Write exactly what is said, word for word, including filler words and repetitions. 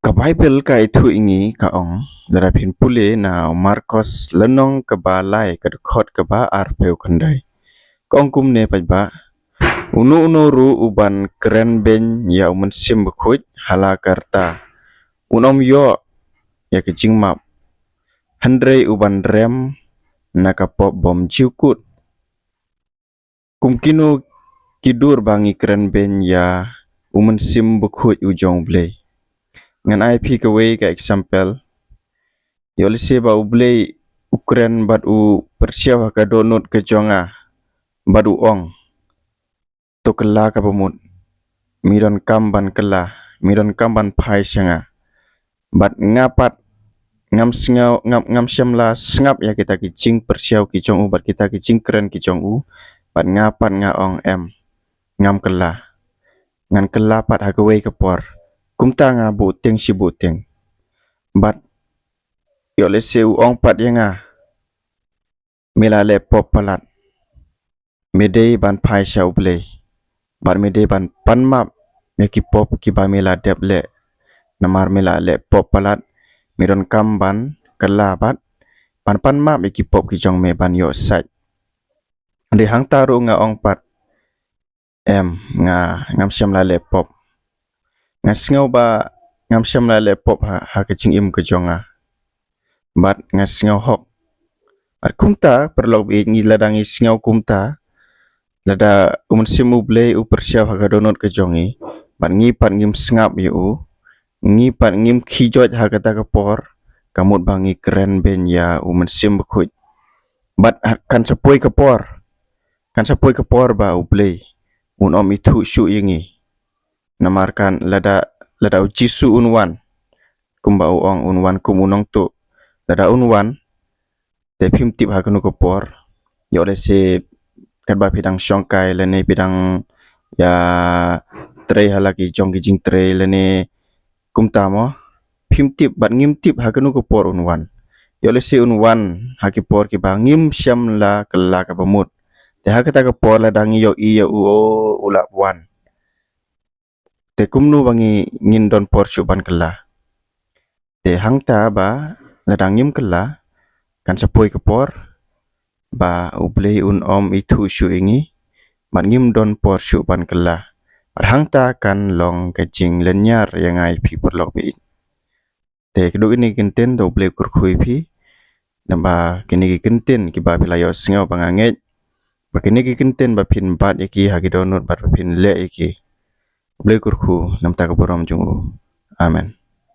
Ka Baibl ka ïathuh ïa ngi ka ong, lada phin pule na u Markos lynnong kaba lai ka dkhot kaba arphew khyndai. Ka ong kumne paidbah, uno uno ruh uban kren beiñ ïa u Mynsiem Bakhuid ha la ka rta, un ym ïoh ïa ka jingmap, hynrei uban rem na ka pop bym ju kut. Kum kino ki dur ba ngi kren beiñ ïa u Mynsiem Bakhuid u jong U Blei. Ngan ai phi kawei ka example. Ïoh lehse ba U Blei u kren bad u pyrshah ha ka dohnud ka jong nga, bad u ong, to kylla kaba mut. Me donkam ban kylla, me donkam ban phai sha nga. Bad nga pat ngam sngew, ngam, ngam shym la sngap ïa kita ki jingpyrshah ki jong u bad kita ki jingkren ki jong u. Bad nga pat nga ong em, ngam kylla. Ngan kylla pat ha kawei ka por. Kumta nga buh tieng shi buh tieng. Bad ïoh lehse u ong pat ïa nga, me la leh pop palat. Me dei ban phai sha U Blei. Bad me dei ban pan map ïa ki pop kiba me la dep leh. Namar me la leh pop palat, me donkam ban kylla bad ban pan map ïa ki pop ki jong me ban ïoh sait. Hynrei hangta ruh nga ong pat, em, nga ngam shym la leh pop. Nga sngew ba ngam shym la leh pop ha, ha ka jingim ka jong nga. Bad nga sngew hok. Bad kumta, paralok baieit, ngi lada ngi sngew kumta, lada u Mynsiem U Blei u pyrshah ha ka dohnud ka jong ngi, bad ngi pat ngim sngap ïa u, ngi pat ngim khie joit ha kata ka por, ka mut ba ngi kren beiñ ïa u Mynsiem Bakhuid. Bad ha, kan sa poi ka por, kan sa poi ka por ba U Blei un ym ithuh shuh ïa ngi. Namar kan lada, lada U Jisu un wan, kumba u ong un wan kum u nongtuh. Lada un wan, te phim tip ha kano ka por. Ïoh lehse katba phi dang shongkai lane phi dang ïatrei ha la ki jong ki jingtrei lane kumta mo. Phim tip bad ngim tip ha kano ka por un wan. Ïoh lehse un wan ha ki por kiba ngim shym la kylla kaba mut. Te ha kata ka por lada ngi ïohi ïa u, o, u la wan. Te kumno ba ngi, ngin don por shuh ban kylla. Te hangta ba lada ngim kylla, kan sa poi ka por ba U Blei un ym ithuh shuh ïa ngi, bad ngim don por shuh ban kylla. Bad hangta kan long ka jinglynñiar ïa nga ïa phi paralok baieit. Te ka dei kine ki kyntien, to U Blei u kyrkhu ïa phi. Naba kine ki kyntien kiba phi la ïohsngew ba nga ngeit ba kine ki kyntien ba phin bat ïa ki ha ki dohnud bad ba phin leh ïa ki. U Blei u kyrkhu na ka bynta ka burom jong u. Amen.